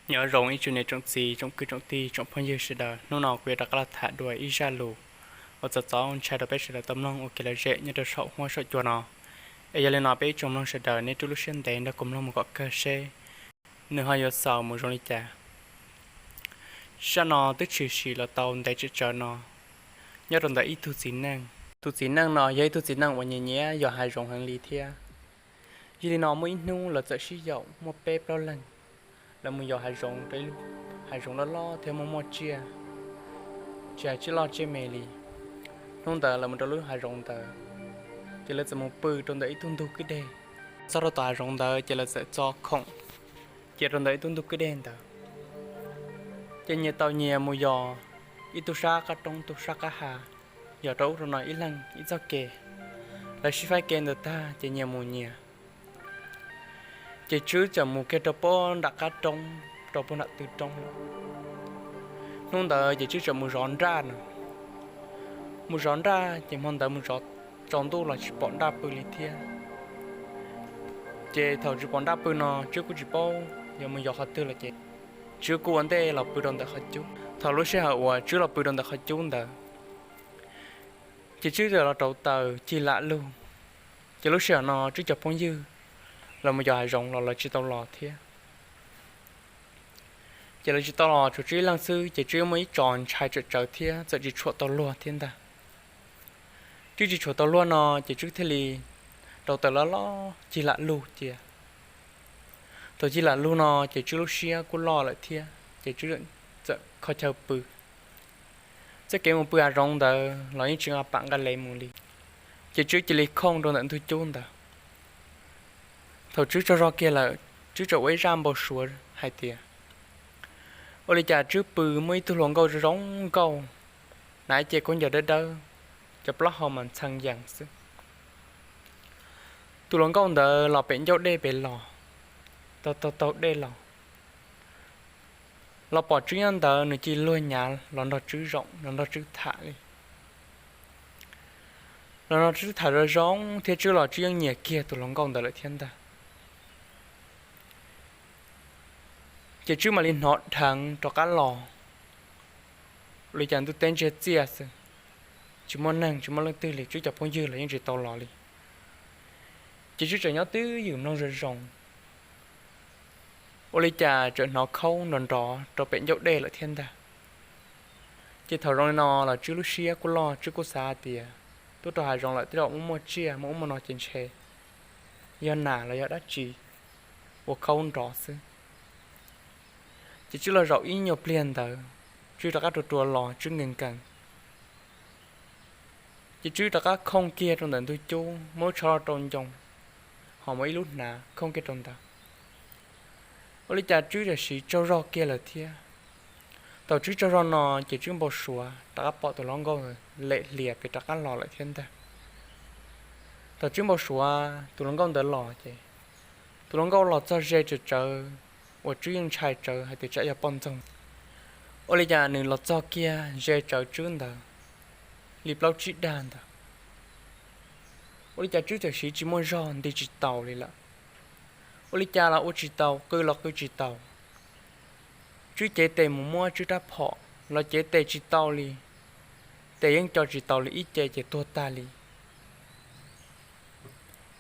Nyob zoo ib tsoom niam tsoom txiv, tsoom kwv tsoom tij, tsoom phooj ywg sawv daws, hnub no kuv yuav rov qab los tham dua ib zaj lus uas txaus txaus ntshai rau peb sawv daws tau mloog ua kev lom zem nyob rau saum huab saum cua no. Es yog li no peb ib tsoom mloog sawv daws nej rub lub siab ntev nrog kuv mloog mus kom kawg seb nws ho yuav xaus mus zoo li cas. Zaj no twb tshwm sim los tau ntev tsawv tsawv no, nyob rau ntawm ib tug txiv neej. Tus txiv neej no yog ib tug txiv neej uas nyiam nyiam yos hav zoov heev li thiab. Yog li no muaj ib hnub lawv txawm sib yaum muaj peb plaub leeg, lawv mus yos hav zoov rau ib lub hav zoov loj loj thiab muaj muaj tsiaj, tsis hais tsiaj loj tsiaj me li. Hnub ntawd lawv mus rau lub hav zoov ntawd, ces lawv txawm mus pw rau ntawm ib tug ntug kwj deg. Txog rau tom hav zoov ntawd ces lawv txawm tso khoom cia rau ntawm ib tug ntug kwj deg ntawd, ces nyias tau nyias mus yos ib tug sab qab roob tug sab qab hav, yos rau ub rau no ib leeg ib txoj kev. Lawv sib faib kev ntawd tag ces nyias mus nyias. Ces Tswb txawm mus kiag rau pem nram qab roob, rau pem nram tw roob. Hnub ntawd ces Tswb txawm mus zov nraj no. Mus zov nraj ces hmo ntawd mus zov tsaus ntuj los tsis pom nraj pw li thiab. Ces thaum tsis pom nraj pw no Tswb kuj tsis paub yuav mus yos qhov twg lawm ces Tswb kuj ua ntej los pw rau ntawm qhov cub. Thaum lub sij hawm uas Tswb los pw rau ntawm qhov cub ntawd, ces Tswb txawm los rauv taws cig lam lug. Ces lub sij hawm no Tswb cov phooj ywg los mus yos hav zoov los lawv tsis tau los thiab. Ces lawv tsis tau los, tshuav Tswb ib leeg xwb, ces Tswb muaj ib txoj ntshai tsawm tsawv thiab txawm tsis tshuam tau luag thiab ntag. Tswb tsis tshuam tau luag no ces Tswb thiaj li rauv taws loj loj cig lam lug cia. Thaum cig lam lug no ces Tswb lub siab kuj loj lawm thiab ces Tswb txawm kho chaw pw. Txoj kev mus pw hav zoov ntawd los yeej tsis nqa pam nqa lev mus li, ces Tswb cia li khooj rau ntawm ntug cub ntawd. Thaum Tswb tsaug zog kiag lawm, Tswb txawm ua ib zaj npau suav hais tias, ua li cas Tswb pw muaj ib tug hluas nkauj zoo zoo nkauj, hnav ib ce khaub ncaws dawb dawb, cov plaub hau mas ntxhee yees xwb. Tus hluas nkauj ntawd los pem ncauj dej pem los, taug taug taug dej los, los pom Tswb nyob ntawd nws cia li luag nyav los nrog Tswb zaum los nrog Tswb tham li. Los nrog Tswb tham zoo zoo thiab Tswb los Tswb yeej nyiam kiag tus hluas nkauj ntawd lawm thiab ntag. Ces Tswb mam li hnov dheev rov qab los, ua li cas ntuj teb ntsiag txiaj xwb, tsis muaj neeg tsis muaj leej twg li, Tswb cov phooj ywg los yeej tsis tau los li. Ces Tswb tseem nyob twj ywm mloog zoo zoo, ua li cas tseem hnov khaub nrov nrov rau pem ncauj dej lawm thiab ntag. Ces thaum zoo li no los Tswb lub siab kuj loj, Tswb kuj xav tias tuaj rau hav zoov lawm tej zaum muaj muaj tsiaj muaj ub muaj no ces ntshe yog nas los yog dab tsi ua khaub nrov xwb. Ces Tswb los zaum ib nyuag pliag ntawd, Tswb rov qab rua rua los Tswb nkees nkees. Ces Tswb rov qab khooj kiag rau ntawm ntug cub muab lub tsho rau ncoo, ho muaj ib lub hnav khooj kiag rau ntawd. Ua li cas Tswb tam sim tsaug zog kiag lawm thiab. Thaum Tswb tsaug zog no ces Tswb npau suav rov qab pom tus hluas nkauj lem hlias pem rov qab los lawm thiab ntag. Thaum Tswb npau suav tus hluas nkauj ntawd los ces tus hluas nkauj los txog ze tsawv tsawv uas Tswb yeej ntshai tsawv hais tias tsam yog poj ntxoog. Ua li cas nws los txog kiag ze tsawv Tswb ntawd li plaub tsib dag ntawd. Ua li cas Tswb tam sim tsis muaj zog nti tsis taus li lawm. Ua li cas los ua tsis taus, qw los qw tsis taus. Tswb cev tes mus muab Tswb rab phom los cev tes tsis tau li, tes yeej co tsis taus li, ib ce ces tuag tag li.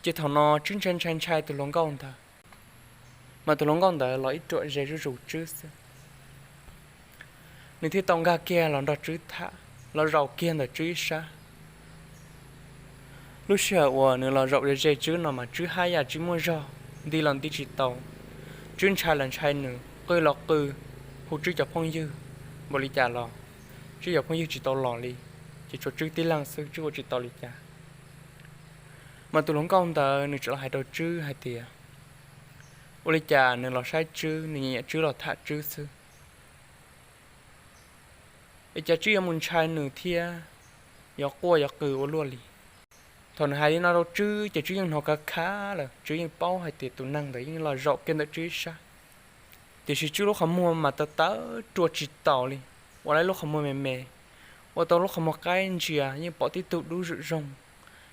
Ces thaum no Tswb ntshai ntshai ntshai tus hluas nkauj ntawd, mas tus hluas nkauj ntawd los ib ruam ze zuj zus Tswb xwb. Nws thiaj tau nkag kiag los nrog Tswb tham, los zaum kiag ntawm Tswb ib sab. Lub sij hawm uas nws los zaum ze ze Tswb no mas Tswb haj yam tsis muaj zog, nti los nti tsis tau. Tswb ntshai los ntshai nws, qw los qw, hu Tswb cov phooj ywg npaum li cas los Tswb cov phooj ywg tsis tau los li, ces tshuav Tswb tib leeg xwb, Tswb ua tsis tau li cas. Mas tus hluas nkauj ntawd nws tseem los hais rau Tswb hais tias, ua li cas nws los saib Tswb, nws nyiam nyiam Tswb los tham Tswb xwb, es cas Tswb yuav mus ntshai nws thiab yuav quaj yuav qw ua luaj li. Thaum nws hais li no rau Tswb ces Tswb yeej hnov khav khav lawm, Tswb yeej paub hais tias tus neeg ntawd yeej los zaum kiag ntawm Tswb ib sab. Tiam sis Tswb lub qhov muag mas tawv tawv rua tsis taus li, ua li lub qhov muag me me, ua tau lub qhov muag qaib ntsia yeej pom tib tug dub zwm zoog,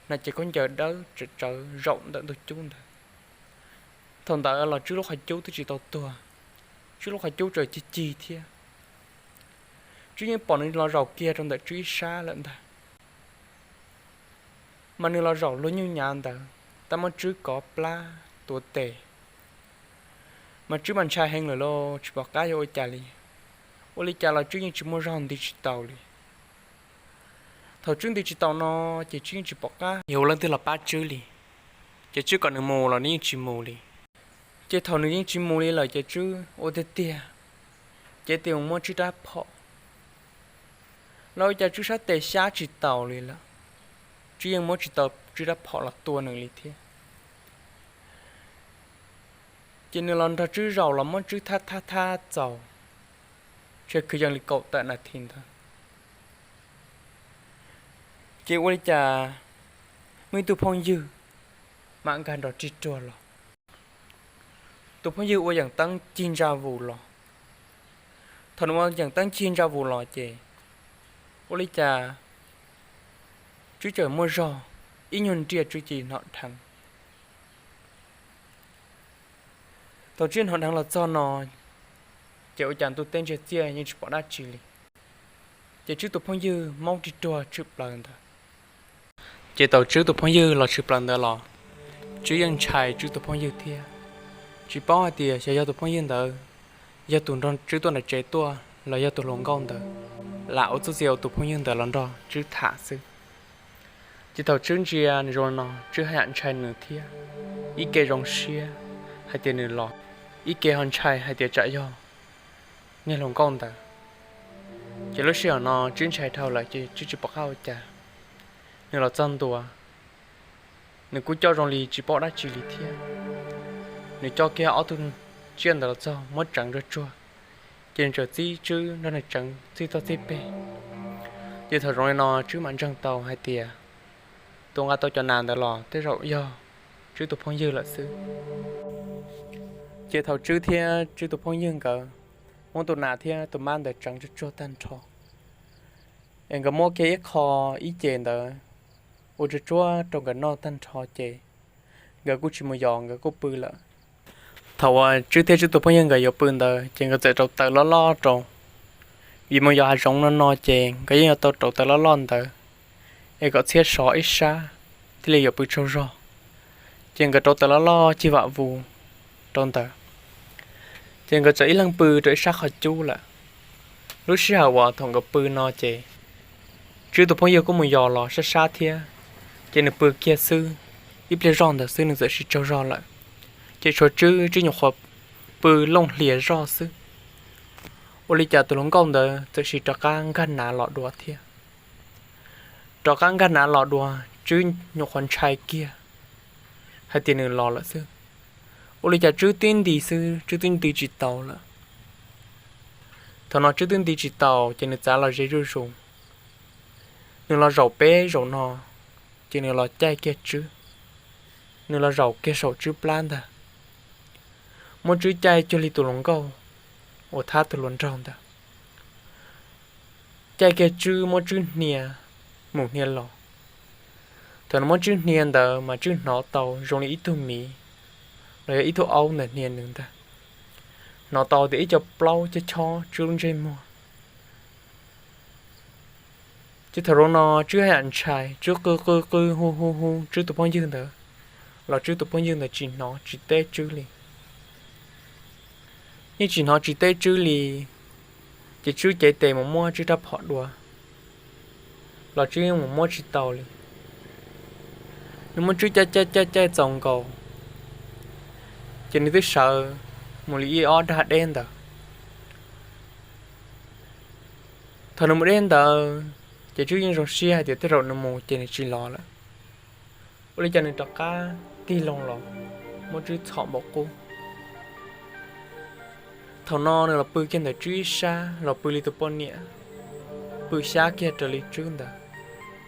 hnav cev khaub ncaws dawb tsawv tsawv zaum ntawm ntug cub ntawd. Thaum ntawd los Tswb lub qhov cub twb tsis tau tuag, Tswb lub qhov cub txawm cig cig thiab. Tswb yeej pom nws los zaum kiag rau ntawm Tswb ib sab lawm ntag. Mas nws los zaum luag nyuj nyav ntawd tab muab Tswb kov plab tuav tes. Mas Tswb mas ntshai heev lawm lauj, tsis pom qab yuav ua cas li. Ua li cas los Tswb yeej tsis muaj zog nti tsis taus li. Thaum Tswb nti tsis taus no ces Tswb yeej tsis pom qab yuav ua leej twg los pab Tswb li. Ces Tswb kom nws mus los nws yeej tsis mus li. Ces thaum nws yeej tsis mus li lawm ces Tswb ua tiag tiag ces tes mus muab Tswb rab phom. Los ua cas Tswb sab tes xyab tsis taus li lawm, Tswb yeej muab tsis tau Tswb rab phom los tua nws li thiab. Ces nws los nrog Tswb zaum los muab Tswb thab thab thab txaus, tshe kwv yees li kaum tawm nas this ntawd. Ces ua li cas muaj ib tug phooj ywg mam nkag nrov rig ruag los. Tus phooj ywg ua yeem teeb cig ntsa vus los. Thaum nws ua yeem teeb cig ntsa vus los ces ua li cas Tswb txawm muaj zog ib nyuag nriaj Tswb cia li hnov dheev. Thaum Tswb hnov dheev los txog no ces ua cas ntuj teb ntsiag txiaj yeej tsis pom dab tsi li. Ces Tswb tus phooj ywg maub rig ruag tshwm plaws ntawd. Ces thaum Tswb tus phooj ywg los tshwm plaws ntawd los Tswb yeej ntshai Tswb tus phooj ywg thiab, tsis paub hais tias xyov yog tus phooj ywg ntawd yog tus nrog Tswb tuaj ntawm tsev tuaj los yog tus hluas nkauj ntawd lam ua txuj txia ua tus phooj ywg ntawd los nrog Tswb tham xwb. Ces thaum Tswb ntsia nws zoo li no Tswb haj yam ntshai nws thiab, ib ke zoo siab hais tias nws los, ib ke ho ntshai hais tias tsam yog niag hluas nkauj ntawd. Ces lub sij hawm no Tswb ntshai dhau lawm ces Tswb tsis pom qab ua cas. Nws los txog ntua, nws kuj coj zoo li tsis paub dab tsi li thiab. Nws coj kiag ob tug tsiaj ntawd los txog muab tseev tsuag tsuag, ces nws txawm txib Tswb nrog nws tseev txij toj txij peg. Ces thaum zoo li no Tswb mam ntseeg tau hais tias tus nqa tau cov nas ntawd los tej zaum yog Tswb tus phooj ywg lawm xwb. Ces thaum Tswb thiab Tswb tus phooj ywg nkawd muab tus nas thiab tus mab ntawd tseev tsuag tsuag tag nrho, es nkawd muab kiag ib qho ib ce ntawd ua tsuag tsuag rau nkawd noj tag nrho ces nkawd kuj tsis mus yos, nkawd kuj pw lawm. Thaum uas Tswb thiab Tswb tus phooj ywg nkawd yuav pw ntawd ces nkawd txawm rauv taws loj loj rau, vim mus yos hav zoov no no ces nkawd yeej yuav tau rauv taws loj loj ntawd es kom txhiab sov ib sab thiaj li yuav pw tsaug zog. Ces nkawd rauv taws loj loj cig vam vus rau ntawd, ces nkawd txawm ib leeg pw rau ib sab qhov cub lawm. Lub sij hawm uas thaum nkawd pw no ces Tswb tus phooj ywg kuj mus yos los sab sab thiab, ces nws pw kiag xwb, ib pliag zoj ntawd xwb nws txawm sib tsaug zog lawm. Ces tshuav Tswb, Tswb nyuam qhuav pw looj hlias zoj xwb. Ua li cas tus hluas nkauj ntawd txawm sis rov qab nkag nav los dua thiab. Rov qab nkag nav los dua, Tswb nyuam qhuav ntshai kiag hais tias nws los lawm xwb. Ua li cas Tswb twb nti xwb, Tswb twb nti tsis tau lawm. Thaum no Tswb twb nti tsis tau ces nws txav los ze zuj zus. Nws los zaum peb zaum no, ces nws los caij kiag Tswb. Nws los zaum kiag saum Tswb plab ntag, muab Tswb caij cuag li tus hluas nkauj uas thab tus hluas nraug ntawd. Caij kiag Tswb, muab Tswb hnia mus hnia los. Thaum nws muab Tswb hnia ntawd mas Tswb hnov tau zoo li ib tug miv los yog ib tug aub ntawd hnia nws ntag. Hnov tau tias ib co plaub chob chob Tswb lub ntsej muag. Ces thaum zoo no Tswb haj yam ntshai, Tswb qw qw qw hu hu hu Tswb tus phooj ywg ntawd, los Tswb tus phooj ywg ntawd tsis hnov tsis teb Tswb li. Yeej tsis hnov tsis teb Tswb li. Ces Tswb cev tes mus muab Tswb rab phom dua, los Tswb yeej mus muab tsis tau li. Nws muab Tswb caij caij caij caij txaus nkaus, ces nws twb sawv mus li ib ob dag deb ntawd. Thaum nws mus deb ntawd, ces Tswb yeej zoo siab hais tias tej zaum nws mus ces nws tsis los lawm. Ua li cas nws rov qab tig loo los muab Tswb txhom npaum qub. Thaum no nws los pw kiag ntawm Tswb ib sab, los pw li tus poj niam, pw xyab kiag raws li Tswb ntawd.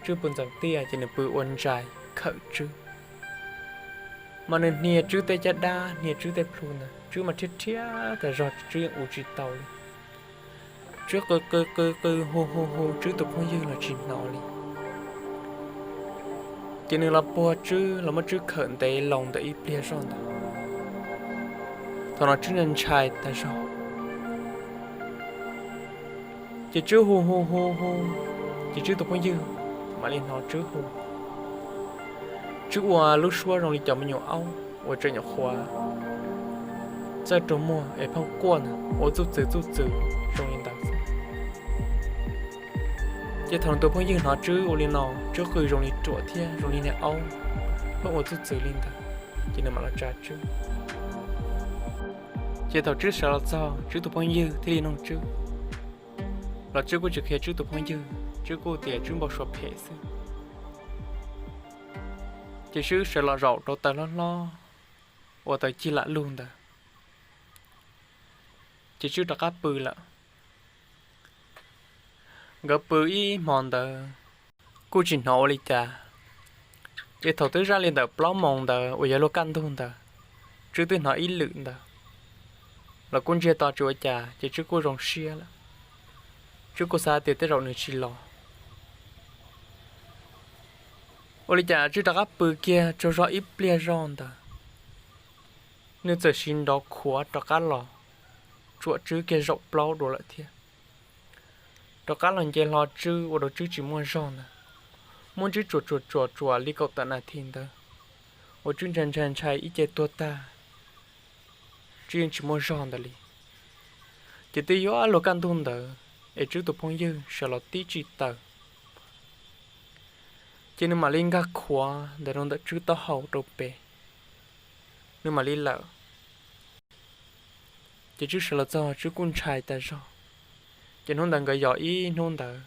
Tswb pw ntxeev tiaj ces nws pw ua ntsais khawm Tswb. Mas nws hnia Tswb tej caj dab, hnia Tswb tej plhu ntawd, Tswb mas rhiab rhiab tas zog, Tswb yeej ua tsis tau li. Tswb qw qw qw qw hu hu hu Tswb tus phooj ywg los tsis hnov li. Ces nws los puag Tswb, los muab Tswb khawm ntev loo ntawm ib pliag zoj ntawd. Thaum no Tswb ntshai tas zog, Ces Tswb hu hu hu hu, ces Tswb tus phooj ywg mam li hnov Tswb hu. Tswb ua lub suab zoo li cov me nyuam aub uas tseem nyuam qhuav txawj rua muag es pheej quaj ntag, ua txuj txwv txuj txwv zoo li ntawd. Ces thaum nws tus phooj ywg hnov Tswb ua li no, Tswb qw zoo li ruam thiab zoo li niag aub pheej ua txuj txwv li ntawd, ces nws mam los tsa Tswb. Ces thaum Tswb sawv los txog, Tswb tus phooj ywg thiaj li noog Tswb, los Tswb kuj tsis qhia Tswb tus phooj ywg, Tswb kuj tias Tswb npau suav phem xwb. Ces Tswb sawv los zaum rau taws hlob hlob uas taws cig lam lug ntawd, ces Tswb rov qab pw lawm. Nkawd pw ib hmo ntawd kuj tsis hnov ua li cas. Ces thaum twb zaj li ntawm plaub moos ntawd uas yog luag kaj ntug ntawd, Tswb twb hnov ib lwm ntawd los kuj ntsiag to tsis ua cas, ces Tswb kuj zoo siab lawm. Tswb kuj xav tias tej zaum nws tsis los. Ua li cas Tswb rov qab pw kiag tsaug zog ib pliag zog ntawd, nws txawm siv nrov khuav rov qab los tsuam Tswb kiag zaum plaub dua lawm thiab. Rov qab los nce hlo Tswb ua rau Tswb tsis muaj zog ntawd, muab Tswb tsuam tsuam tsuam tsuam li kaum tawm nas this ntawd, uas Tswb ntshai ntshai ntshai ib ce tuag tag, Tswb yeej tsis muaj zog ntawd li. Ces twb yuav luag kaj ntug ntawd es Tswb tus phooj ywg sawv los tib tsim taws, ces nws mam li nkag khuav ntawm rau ntawm Tswb taub hau rau pem, nws mam li lawm. Ces Tswb sawv los txog Tswb kuj ntshai tas zog. Ces hnub ntawd nkawd yos ib hnub ntawd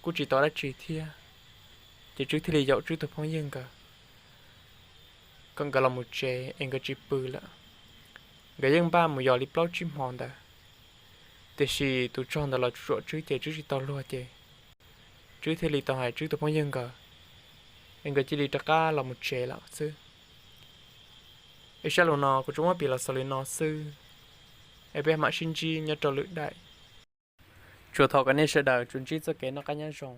kuj tsis tau dab tsi thiab, ces Tswb thiaj li yaum Tswb tus phooj ywg nkawd kom nkawd los mus tsev es nkawd tsis pw lawm. Nkawd yeej npaj mus yos li plaub tsib hmo ntawd, tiam sis tus tsog ntawd los tsuam Tswb ces Tswb tsis tau luag ces Tswb thiaj li tau hais Tswb tus phooj ywg nkawd es nkawd cia li rov qab los mus tsev lawm xwb. Es zaj lus no kuv tsuas muab piav los xaus li no xwb, es peb mam sib ntsib nyob rau lwm daim. Tsuas thov kom nej sawv daws tsuas ntsib txoj kev noj qab nyob zoo.